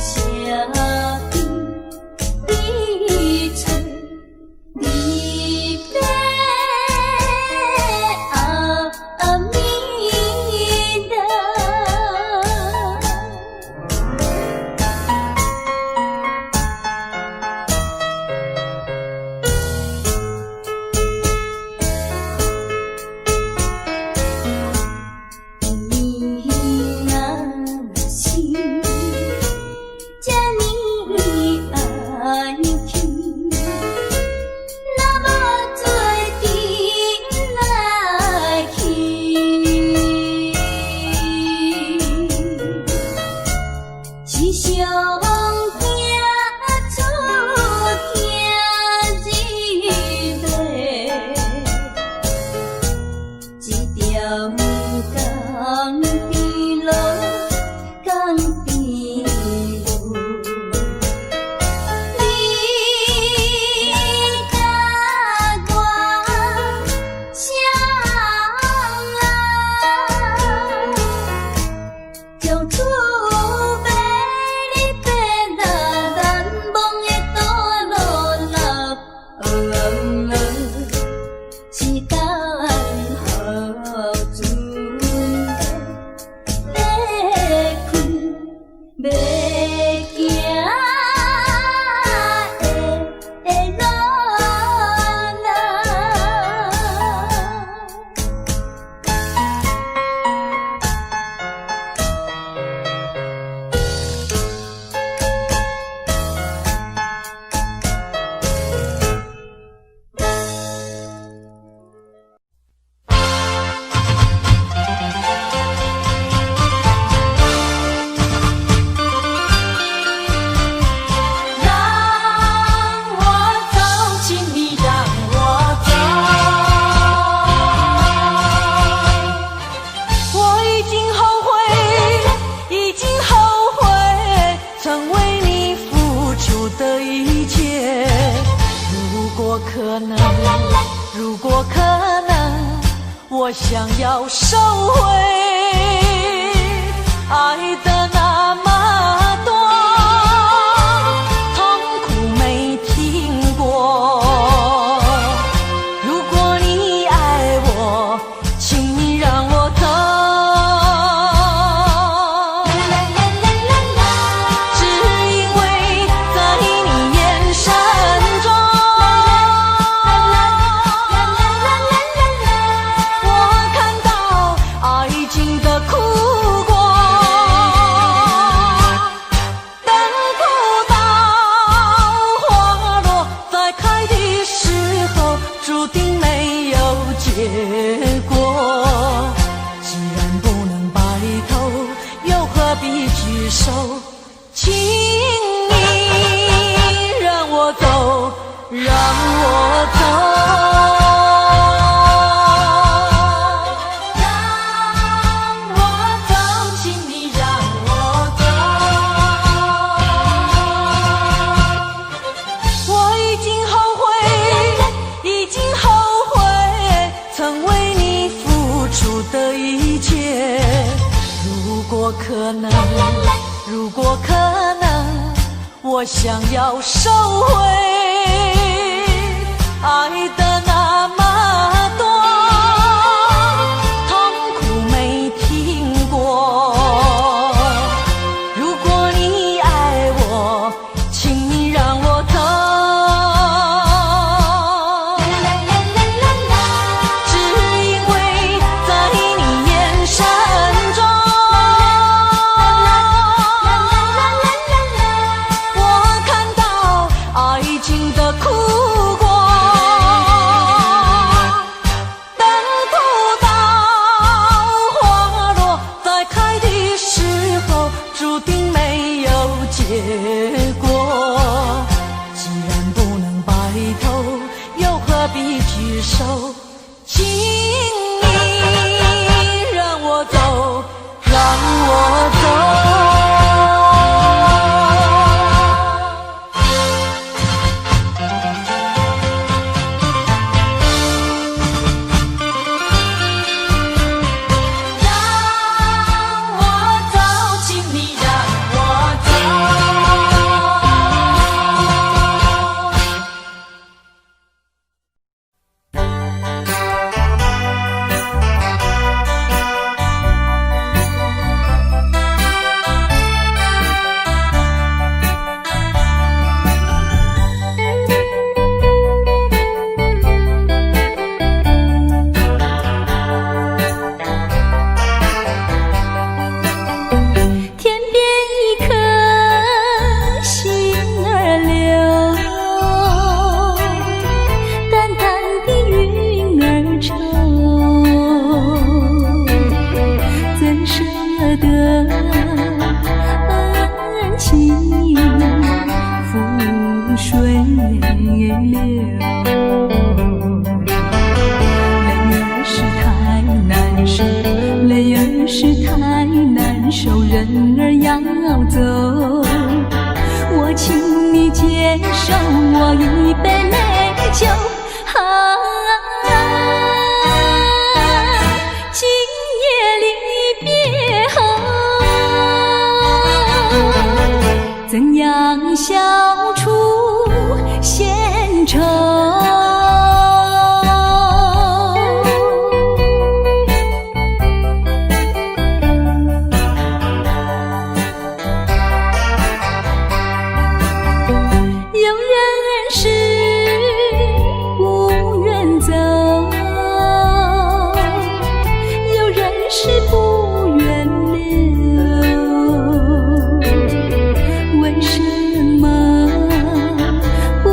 是有天声边，你找你欲阿弥陀。你若是這呢愛去，若無做陣來去，是上驚出驚一马，一條江邊路，江邊路。你佮我相愛，從此欲離別那難忘的道路啦，是等何陣欲開欲行的路啦。讓我走，請你讓我走。我已經後悔，已經後悔，曾為你付出的一切。如果可能，如果可能，我想要收回愛的那麼多，痛苦沒停過。如果你愛我，請你讓我走。只因為在你眼神中，我看到愛情的苦果。等不到花落再開的時候，注定沒有結果。既然不能白頭，又何必聚首？請你讓我走，讓我走。讓我走，請你讓我走。我已經後悔，已經後悔，曾為你付出的一切。如果可能，如果可能，我想要收回愛的那麼多，痛苦沒停過。如果你愛我，請你讓我走。只因為在你眼神中，我看到愛情的苦果。得恩情付水流？淚兒是太難受，淚兒是太難受，人兒要走，我請你接受我一杯美酒。啊，今夜離別後，怎樣消除閒愁？有人是不願走，有人是不願留。為什麼不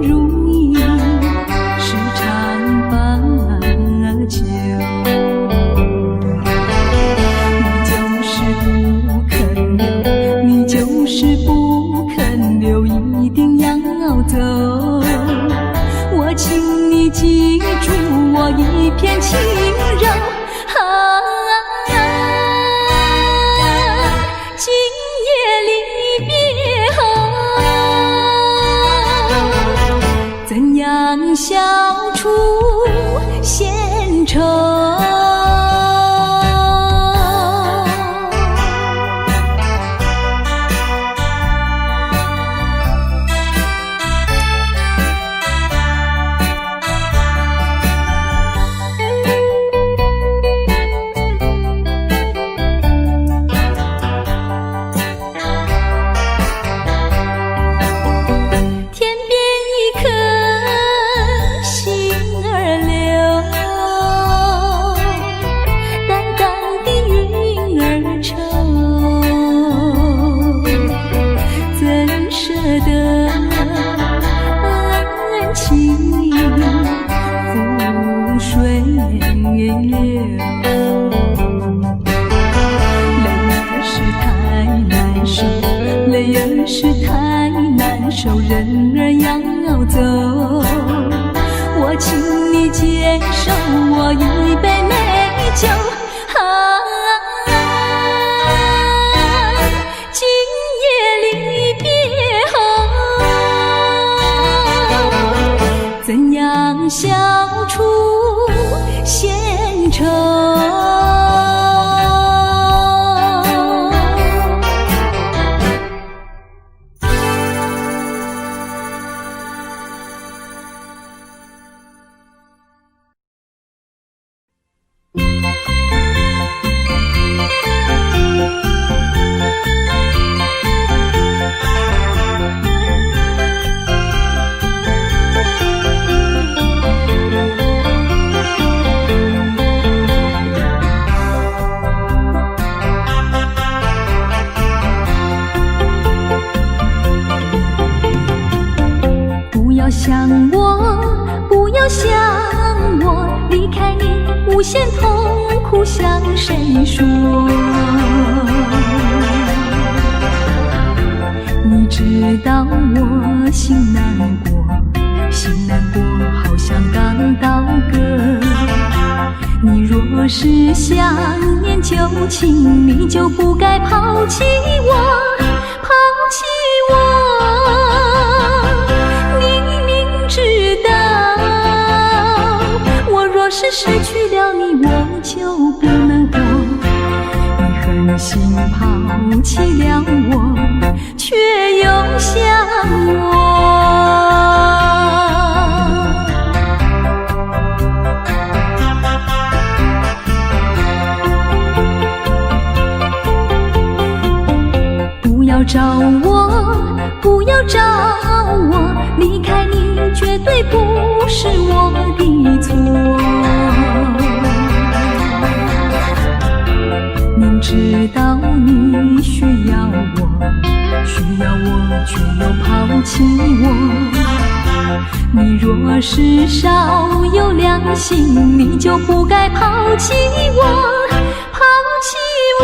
如意十常八九？你就是不肯留，你就是不肯留，一定要走。我請你記住我一片情柔。啊，今夜離別後，怎樣消除閒愁？天邊一顆星兒流，淡淡的雲兒愁，怎捨得恩情付水流？淚兒是太難受，淚兒是太難受，人兒要走，我請你接受我一杯美酒。啊，今夜離別後，怎樣消除閒愁？不要想我，不要想我，離開你無限痛苦向誰說？你知道我心難過，心難過，好像剛刀割。你若是想念舊情，你就不該拋棄我，拋棄我。你明知道，我若是失去了你，我就不能活。你狠心拋棄了我，卻又想我。不要找我，不要找我，離開你絕對不是我的錯。明知道你需要我，需要我，卻又拋棄我。你若是少有良心，你就不該拋棄我，拋棄我。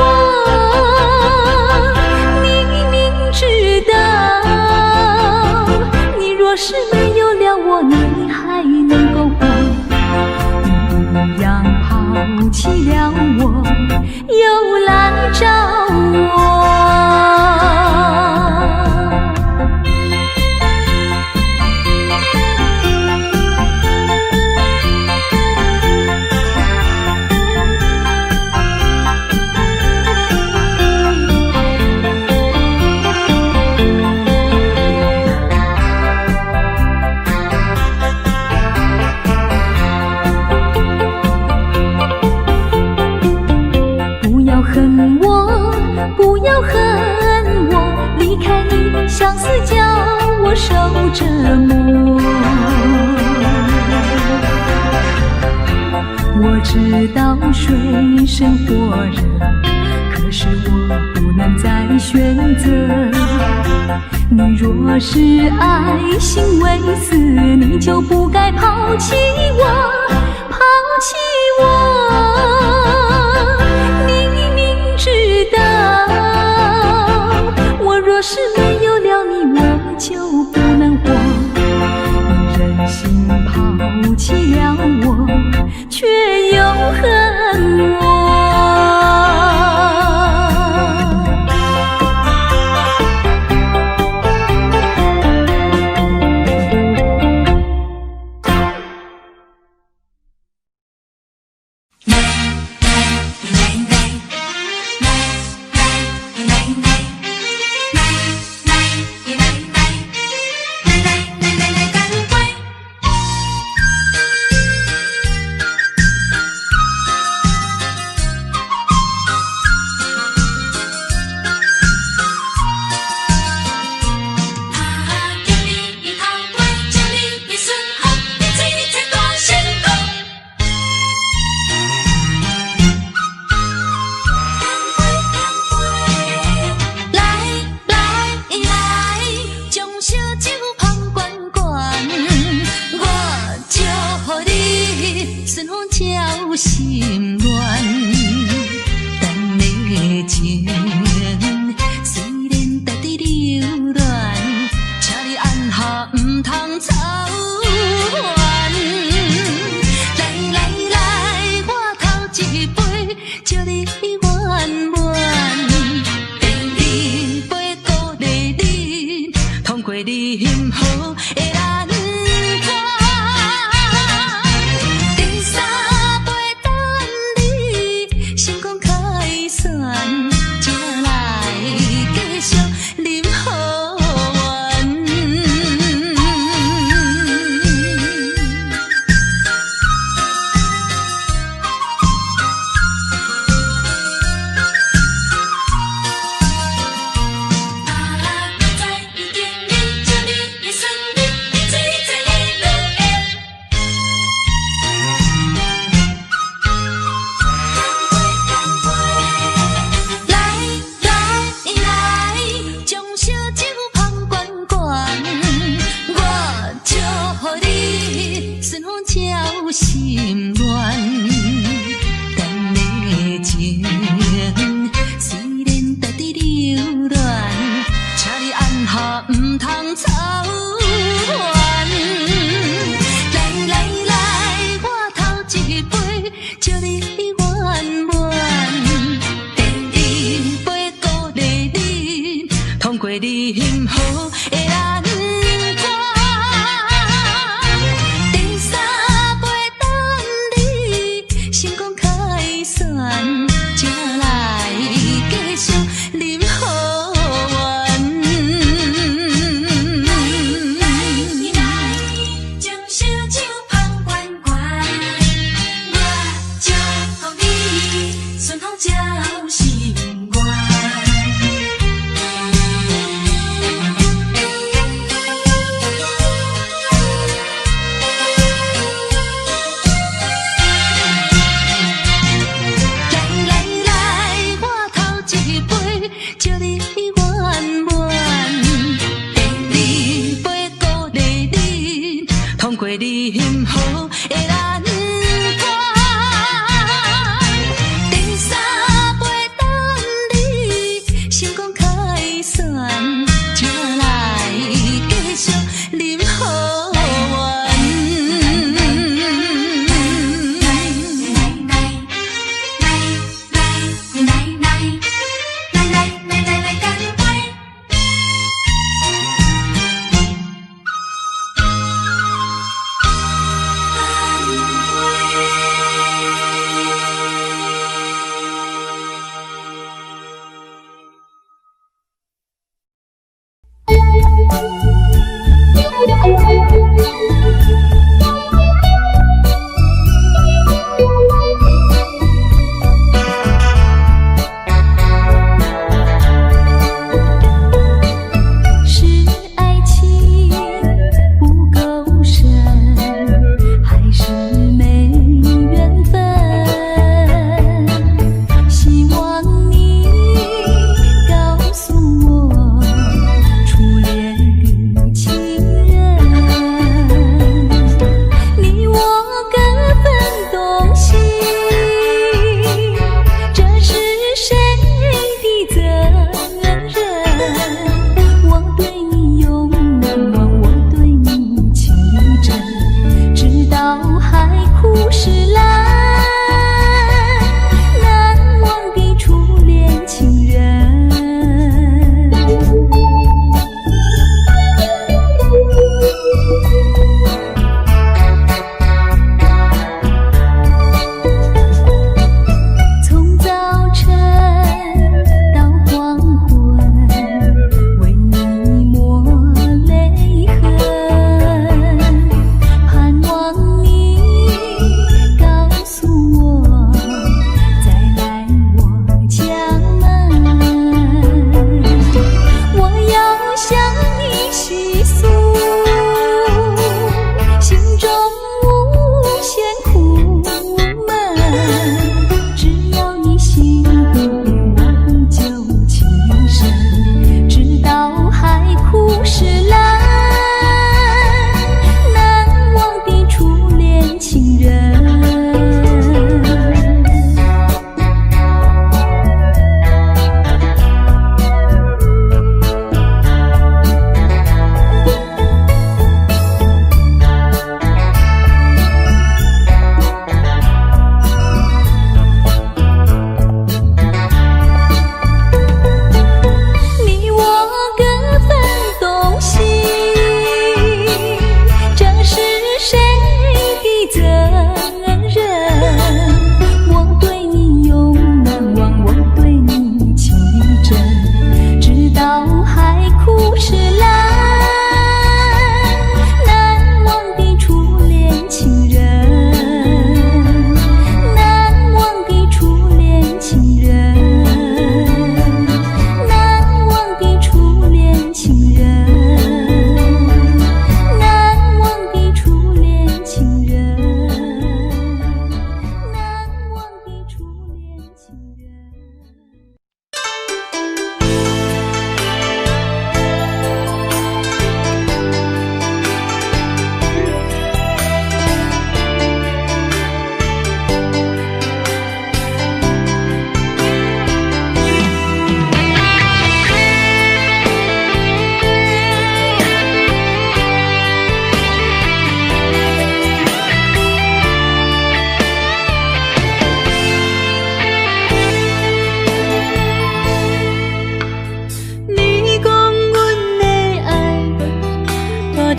棄了我，又來找我。不要恨我，不要恨我，離開你，相思叫我受折磨。我知道水深火熱，可是我不能再選擇。你若是愛心未死，你就不該拋棄我，拋棄我。你明知道，我若是沒有了你，我就不能活。你忍心拋棄了我，卻又恨我。來來來來來來來來來來來來乾杯！啊，祝你頭尾，祝你順風，你做你做大成功。乾杯乾杯！來來來，將燒酒捧懸懸，我祝予你順風照心願。咱的情雖然值得留戀，請你按下毋通走遠。來來來，我頭一杯，祝你圓滿。第二杯鼓勵你，通過任何的難關。第三杯等你成功凱旋，才來繼續啉好緣。啊，在敬你，祝你順利，你做你做的愈會。乾杯乾杯！來來來，將燒酒捧懸懸，我祝予你順風照心願。咱的情雖然值得留戀，請你按下毋通走遠。來來來，我頭一杯，祝你圓滿。第二杯鼓勵你，通過任何的難關。第三杯等你成功凱旋，才來繼續啉好緣。來來來，將燒酒捧懸懸，我祝福你順風照心願。來來來，我頭一杯，祝你圓滿。第二杯鼓勵你，通過任何的難關。第三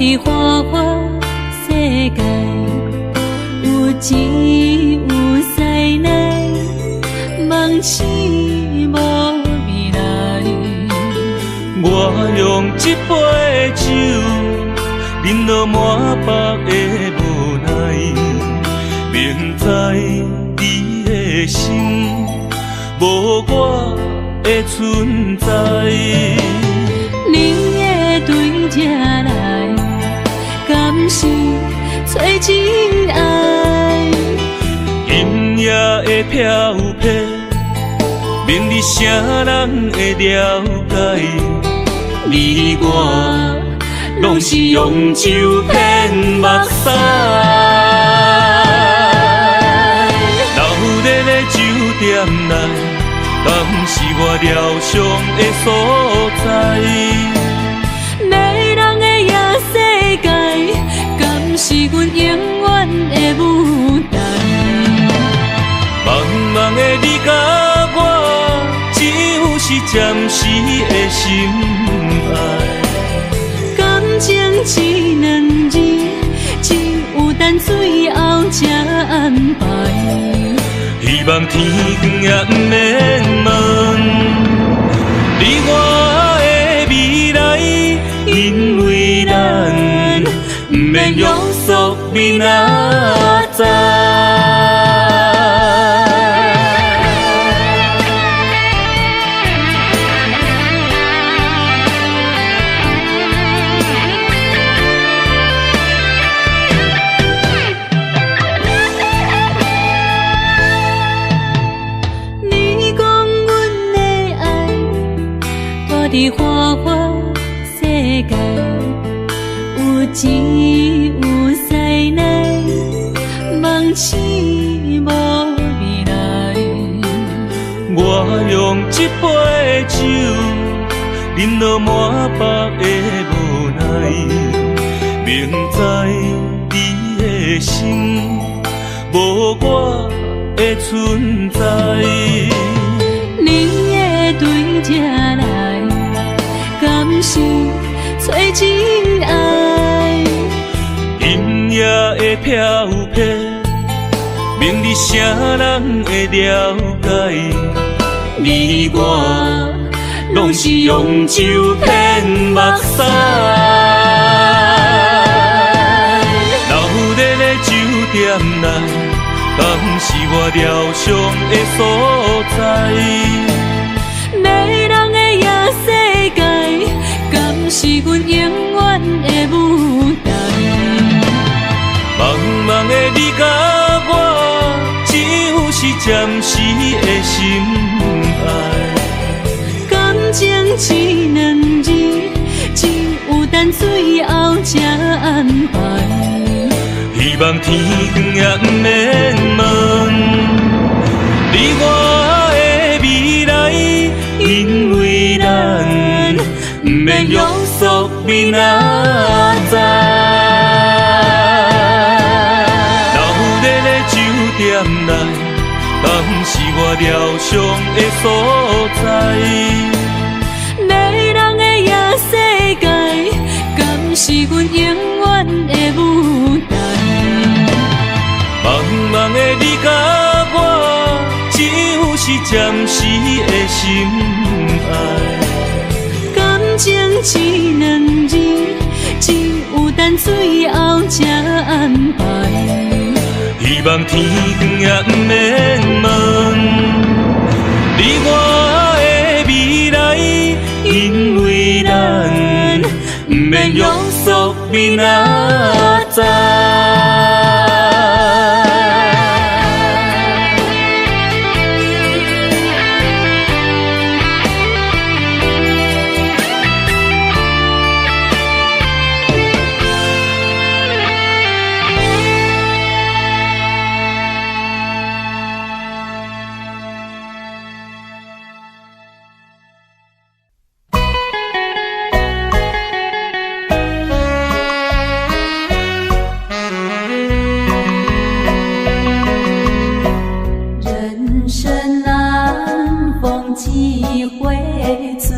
佇花花世界，有錢有勢內，夢醒無未來。我用這杯酒，飲到滿腹的無奈，明知你的心無我的存在。你會對這來，敢是找真愛？今夜的飄泊，明日啥人會了解？你我攏是用酒騙目屎。闹熱的酒店內，敢是我療傷的所在？迷人的夜世界，敢是阮永遠的舞台？茫茫的你佮我，只有是暫時的心愛。感情這兩字，只有等最後才安排。希望天光也毋免問你我的未來，因為咱毋免約束明仔載。你講阮的愛，蹛佇花花世界，有錢有勢內，夢醒無未來。我用這杯酒，飲到滿腹的無奈，明知你的心無我的存在。你會對這來，敢是找真愛？今夜的飄泊，明日啥人會了解？你我攏是用酒騙目屎。鬧熱的酒店內，敢是我療傷的所在？迷人的夜世界，敢是阮永遠的舞台？茫茫的你佮我，只有是暫時的心愛。感情這兩字，只有等最後才安排。希望天光也毋免問你我的未來，因為咱毋免約束明仔載。鬧熱的酒店內，敢是我療傷的所在？迷人的夜世界，敢是阮永遠的舞台？茫茫的你佮我，只有是暫時的心愛。感情這兩字，只有等最後才安排。希望天光也毋免問你我的未來，因為咱毋免約束明仔載。人生難逢幾回醉，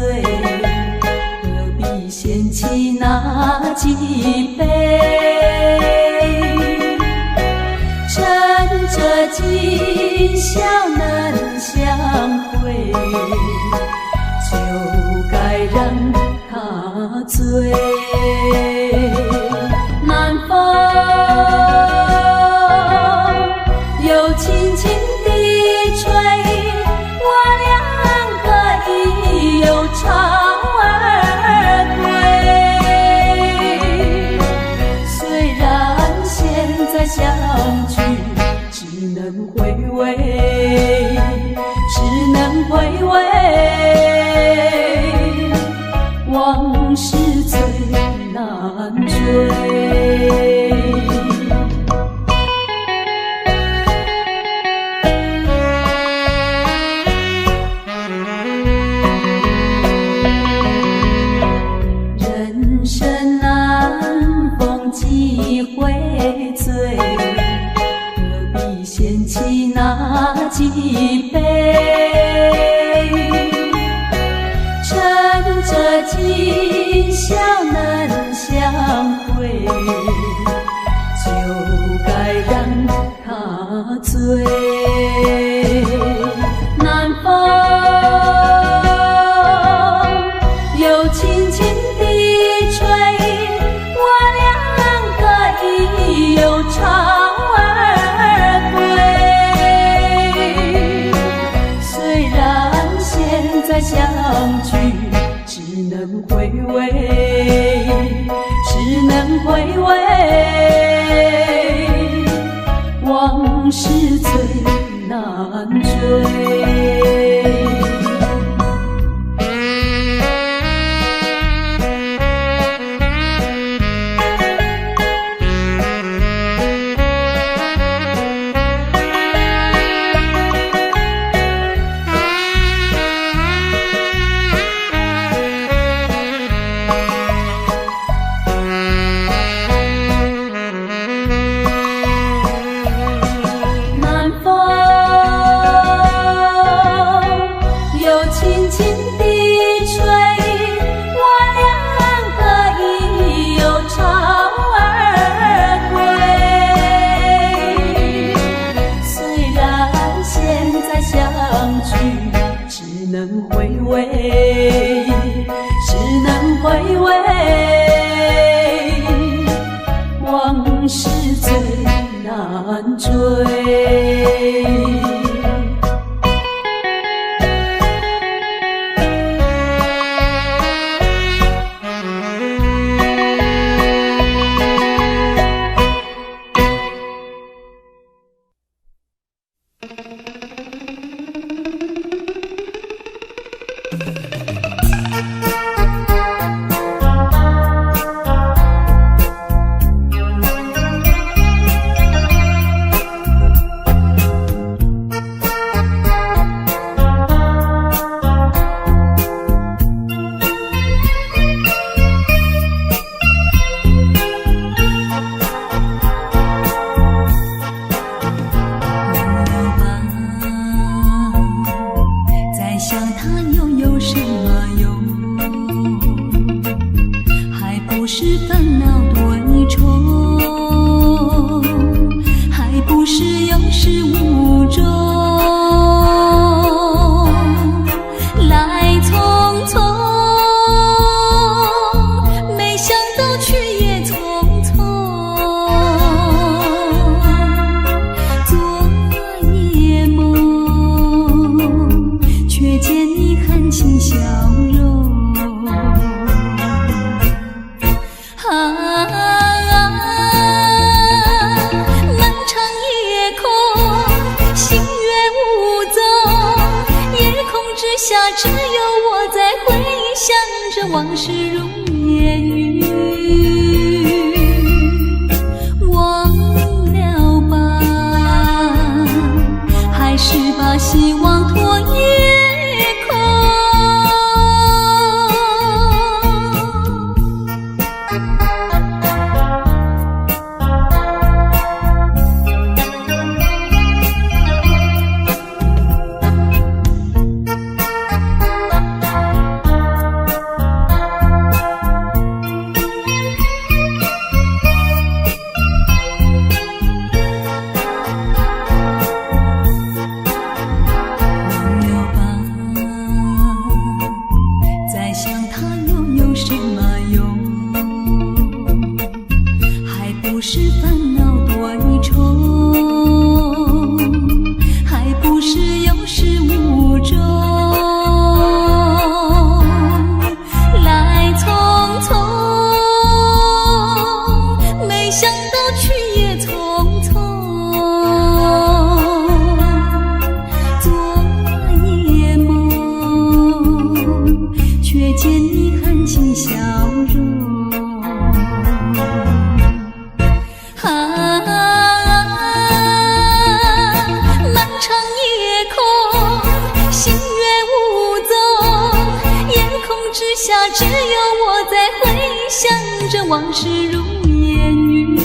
何必嫌棄那一杯，趁這今宵難相會，就該讓他醉。南風又輕輕地吹，我倆可以有巢而歸。雖然現在相聚，只能回味，只能回味，往事最難追。人生難逢幾回醉，何必嫌棄那幾杯？趁這今宵難相會，就該讓他醉。南風又輕輕地吹，我倆可以有巢而歸。雖然現在相聚，只能回味，只能回味，往事最難追。南風又輕輕地吹，我倆可以有巢而歸。雖然現在相聚，只能回味，只能回味，往事最難追。忘了吧，再想他又有什麼用？還不是煩惱多一重，還不是有始無終。來匆匆，沒想到去也匆匆。昨夜夢，卻見你含情笑容。啊，漫長夜空，星月無蹤，夜空之下只有我在回想着往事如煙雲。忘了吧，還是把希望托夜空。下只有我在回想着往事如煙雲。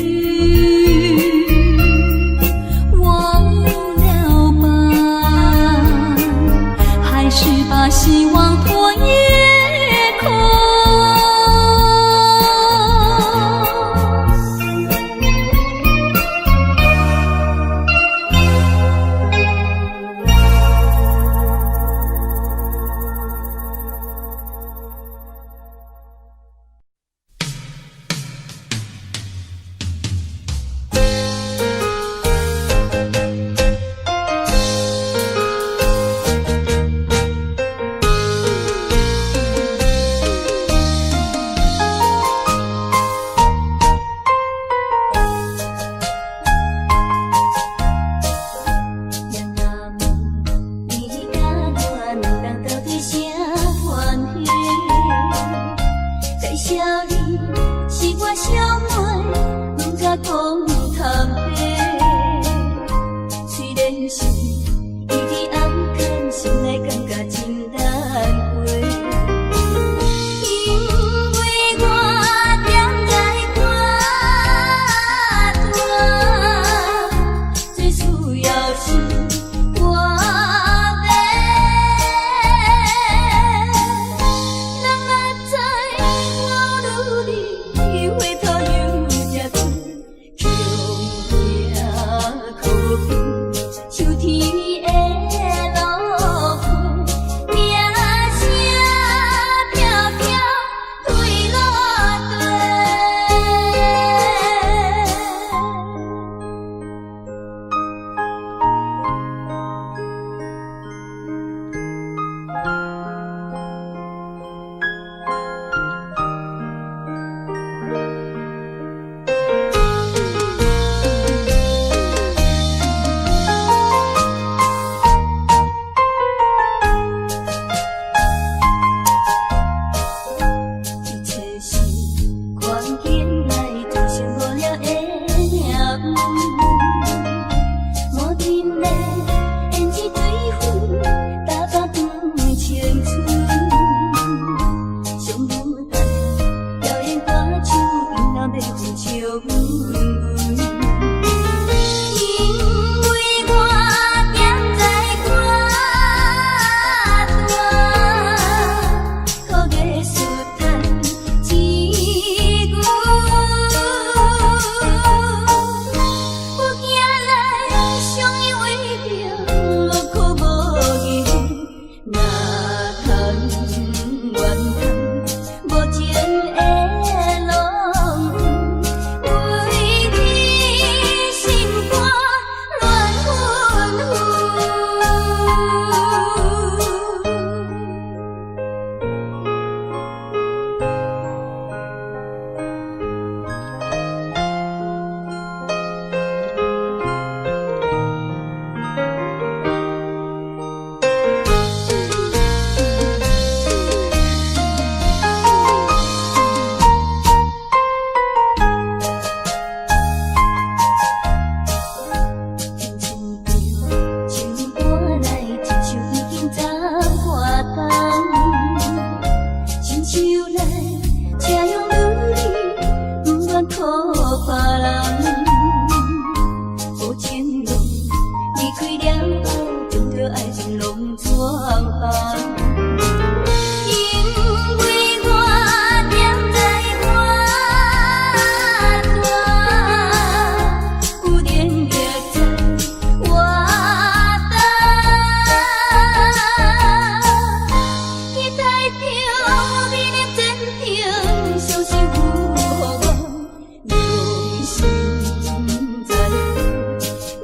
忘了吧，還是把希望托夜空。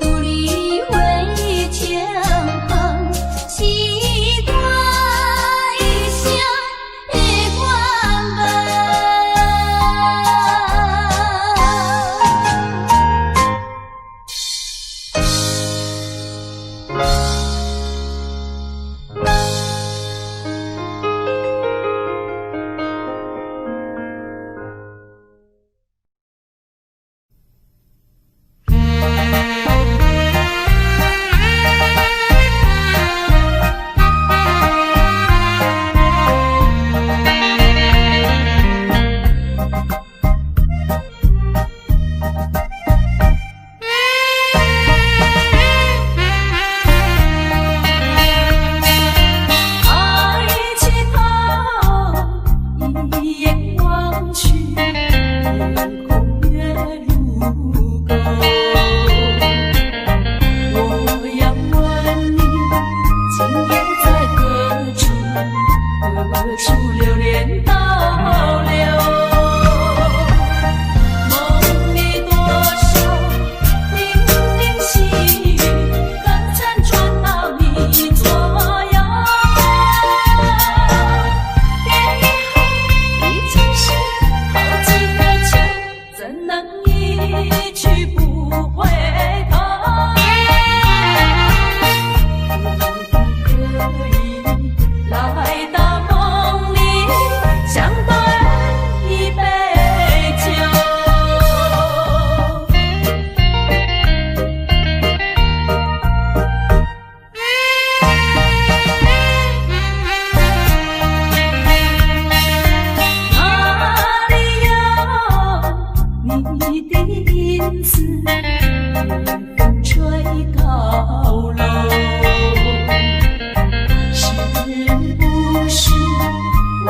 努力為前行，習慣。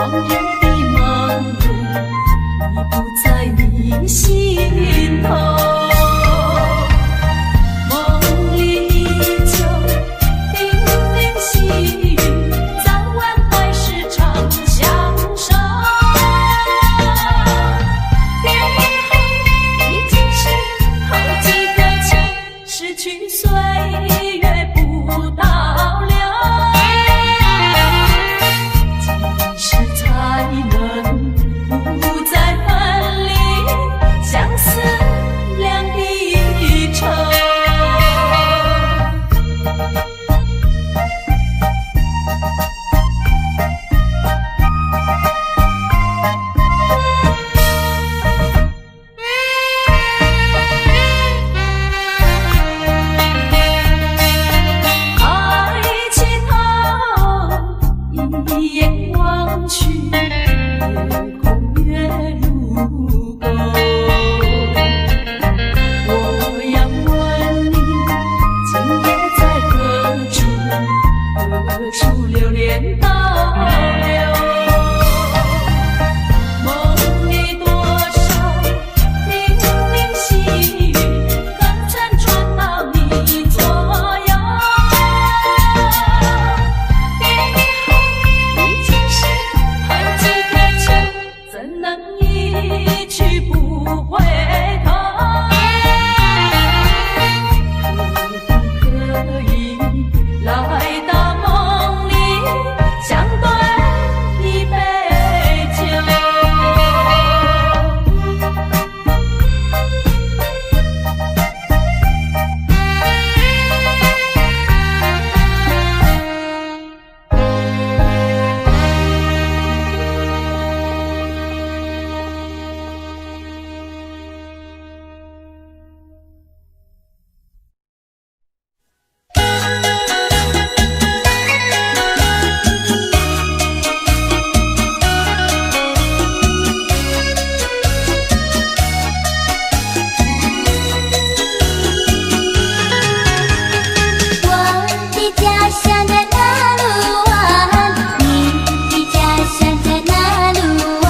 往日的忙碌已不在你心頭。夢裡依舊叮嚀細語，早晚還是長相守。別以後已經是好幾個秋，逝去歲月不倒流。幾時才能不再分離？相思兩地愁。抬起頭，一眼望去，夜空月如钩。我要問你，今夜在何處？何處流連逗留？夢裡多少零零細語，可曾傳到你左右？別以後已經是好幾個秋，怎能一去不回頭？可不可以來到夢裡，相對一杯酒？我的家鄉在那魯灣，你的家鄉在那魯灣。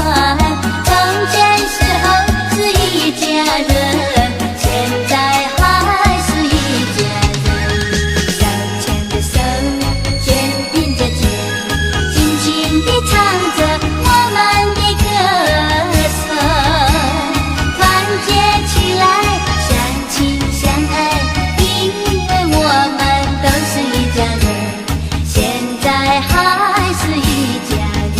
從前時候是一家人，現在還是一家人。手牽着手，肩並着肩，盡情地唱着我們的歌聲，團結起來，相親相愛，因為我們都是一家人，現在還是一家人。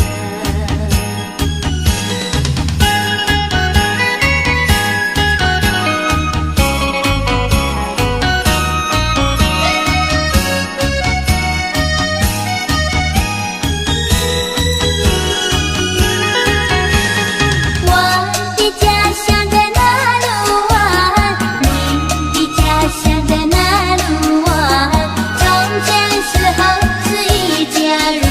我的家鄉在那魯灣，你的家鄉在那魯灣。從前時候是一家人，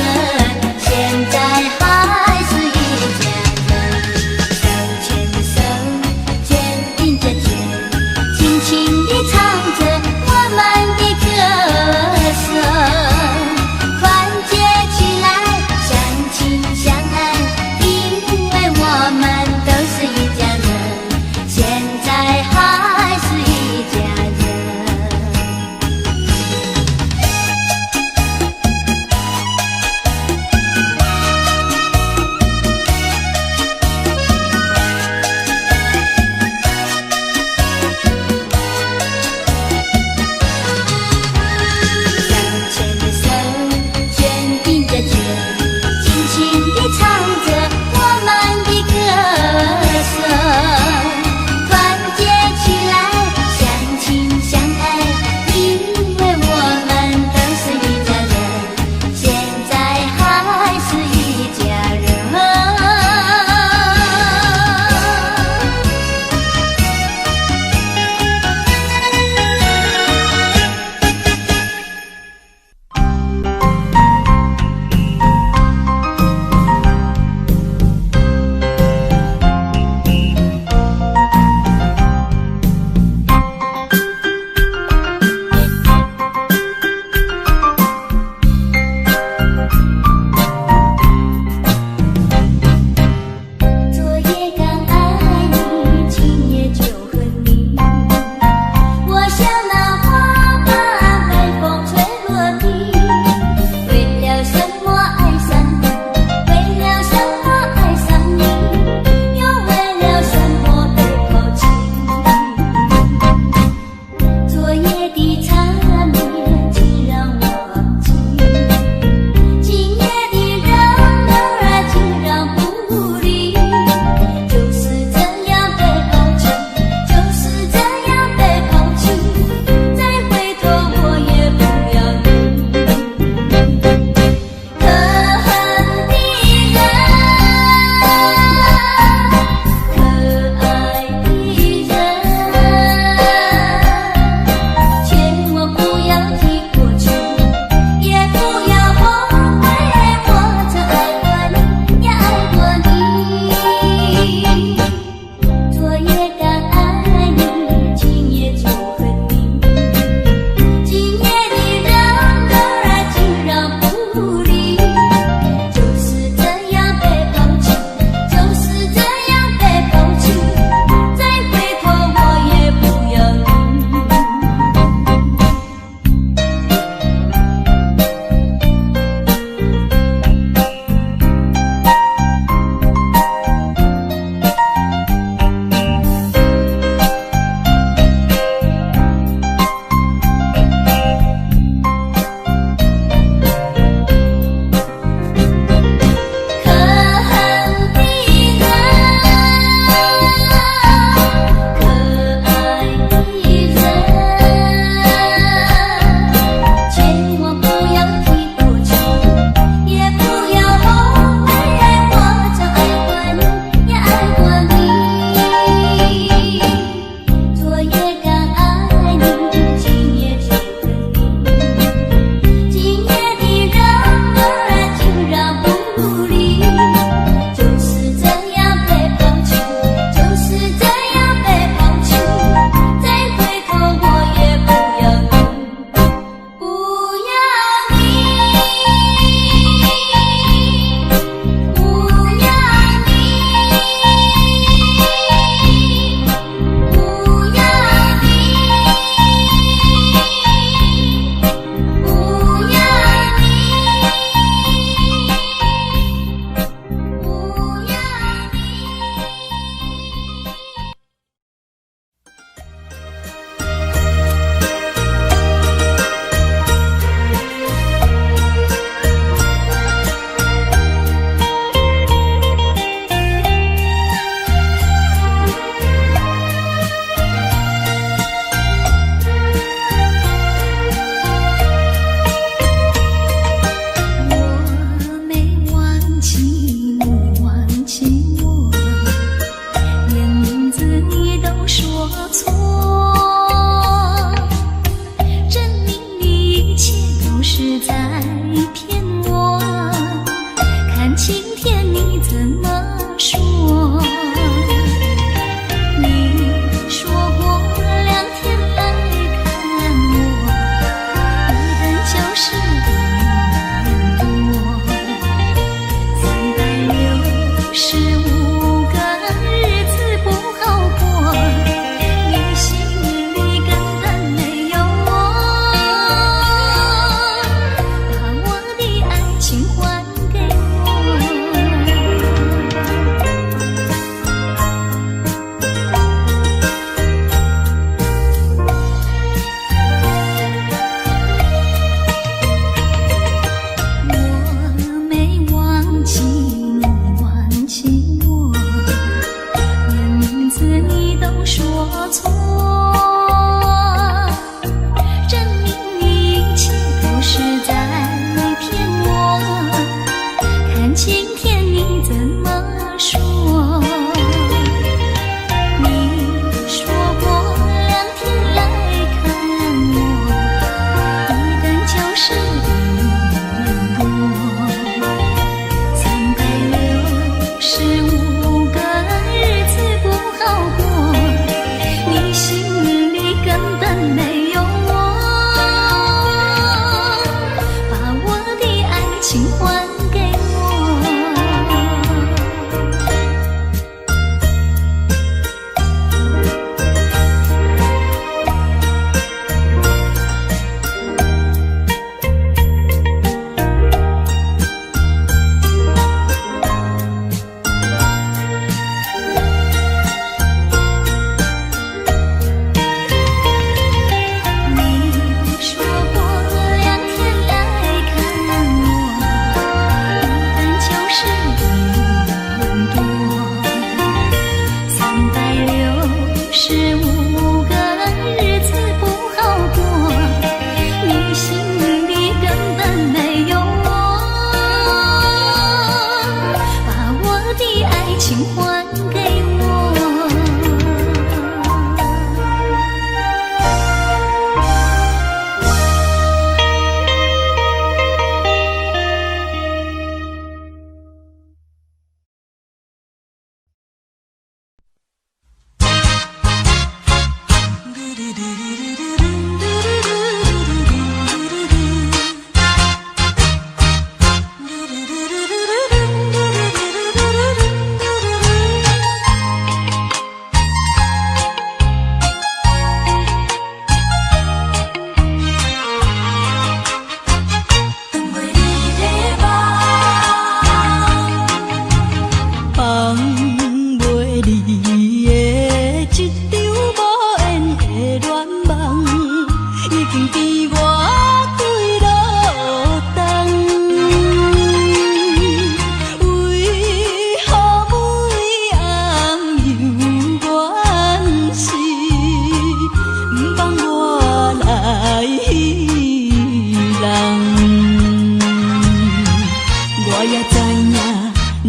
也知影，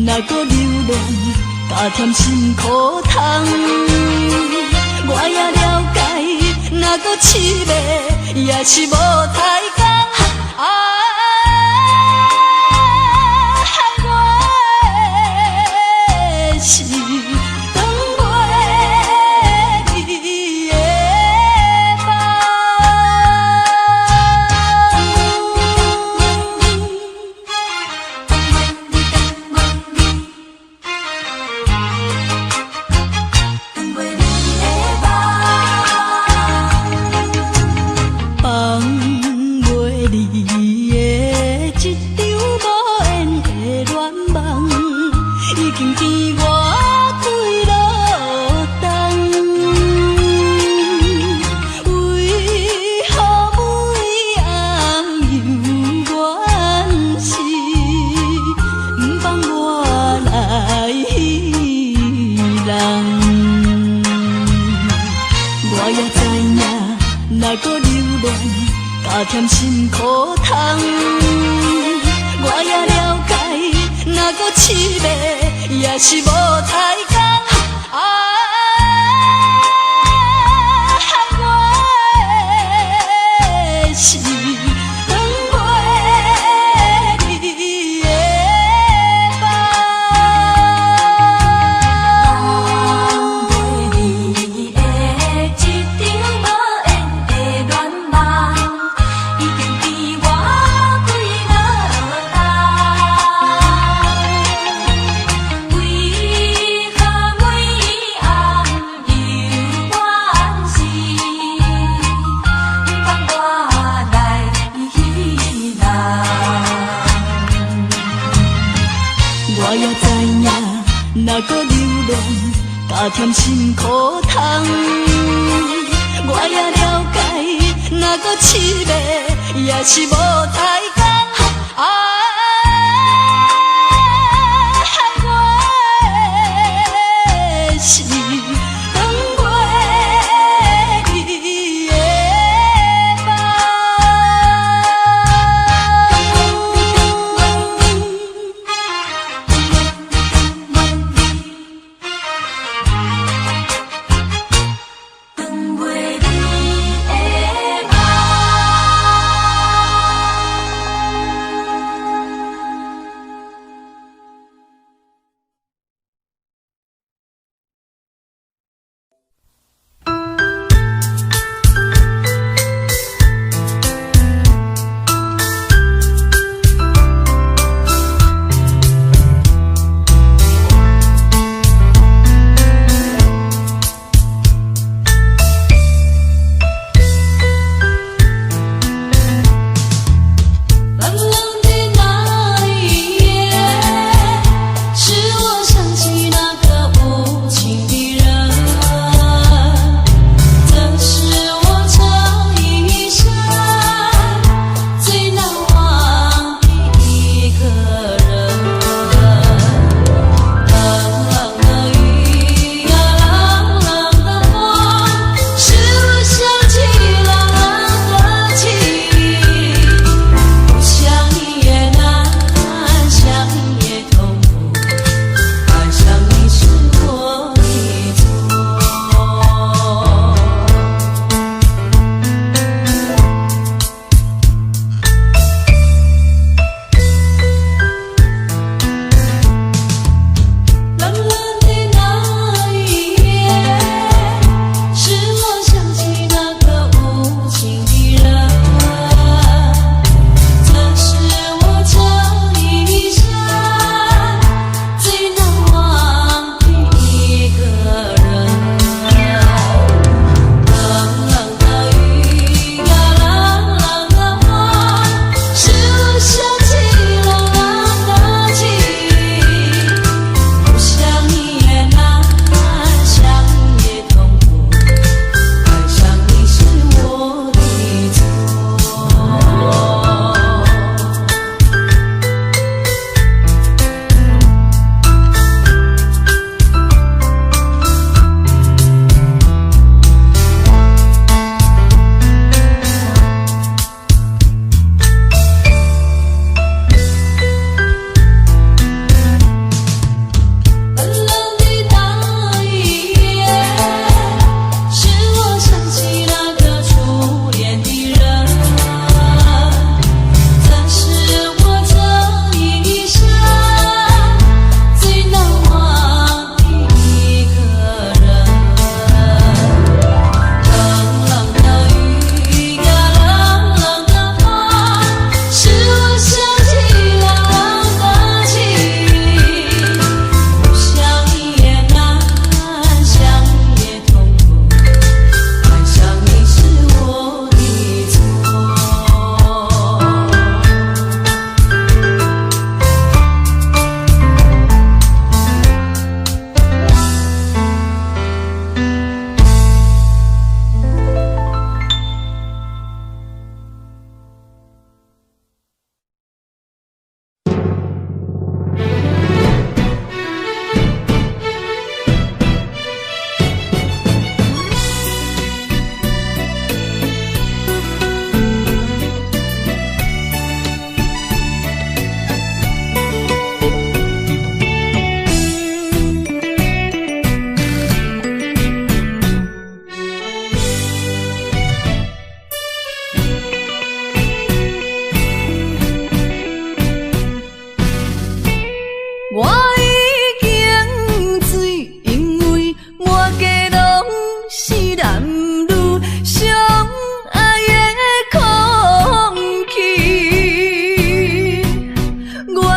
若閣留戀，加添心苦痛。我也了解，若閣痴迷，也是無太工。啊，我是斷袂你的夢。放袂你的這場無緣的戀夢，已經甜我幾落冬。為何每暗猶原是毋放我來彼人？我也知影，若閣留戀，加添心苦痛。我也了解，若閣痴迷，也是無太工。啊，我是斷袂你的夢。放袂你的這場無緣的戀夢，已經甜我幾落冬。為何每暗猶原是毋放我來彼人？我也知影，若閣留戀，加添心苦痛。我也了解，若閣痴迷，也是無太工。啊，我是斷袂你的夢。斷袂你的夢。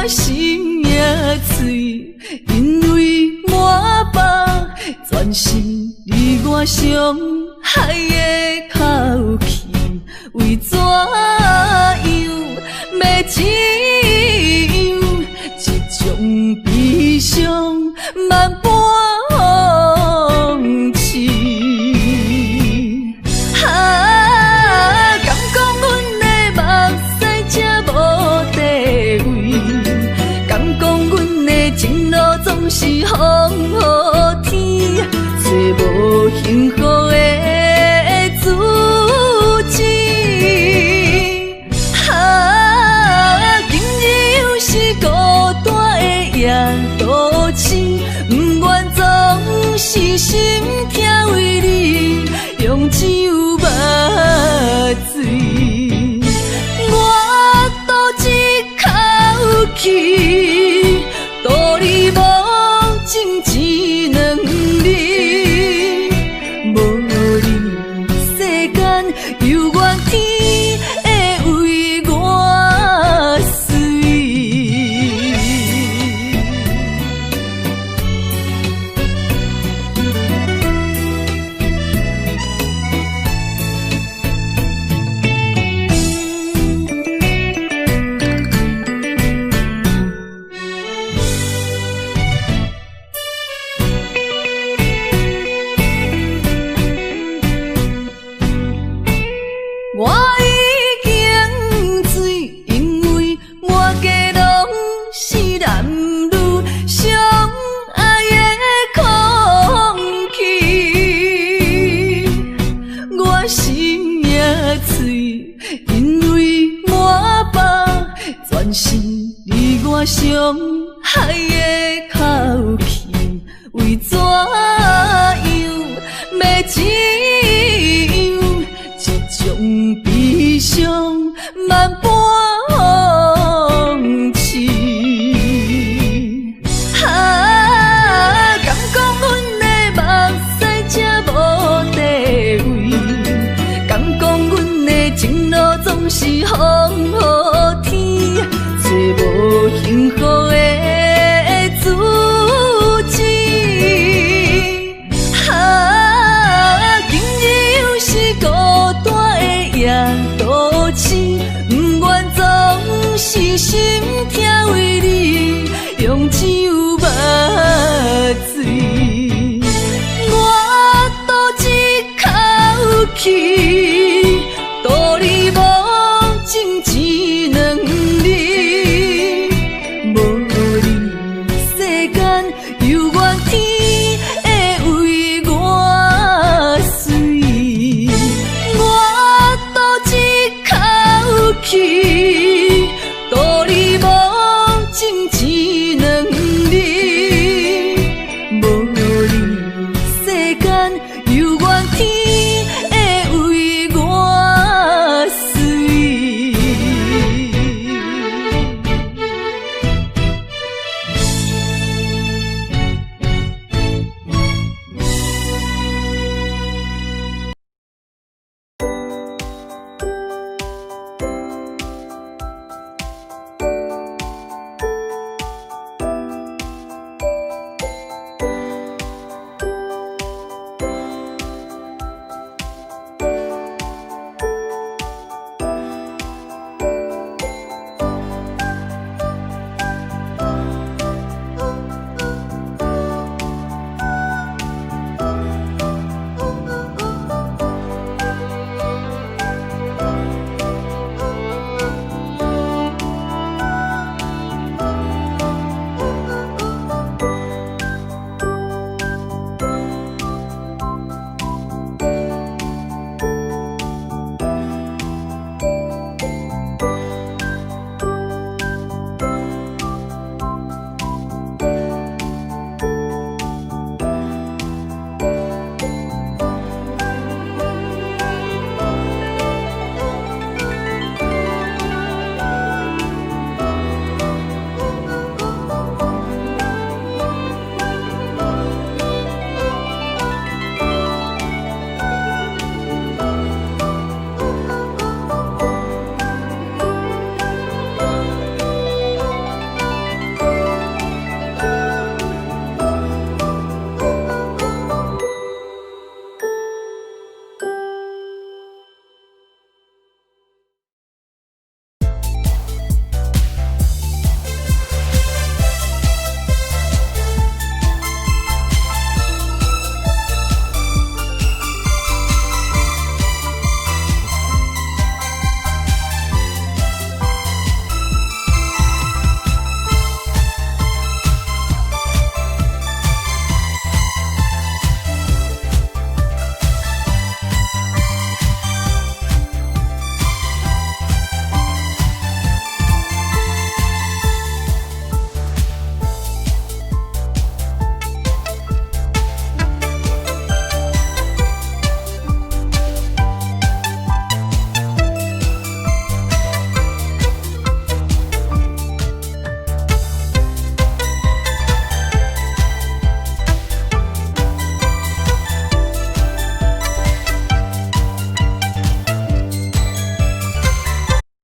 心也碎，因為滿腹全是你我傷害的口氣，為怎樣欲這樣，這種悲傷萬般諷刺。啊，敢講阮的目屎這無地位？敢講阮的情路總是風雨天，找無幸福的主旨。啊，今日又是孤單的夜都市，不願總是心疼為你用酒目醉。我賭一口氣，道理無情一兩字，無你世間猶原天會為我隨。我已經醉，因為滿街攏是男女相愛的空氣。我心也碎，因為滿腹全是你我傷害的口氣，為怎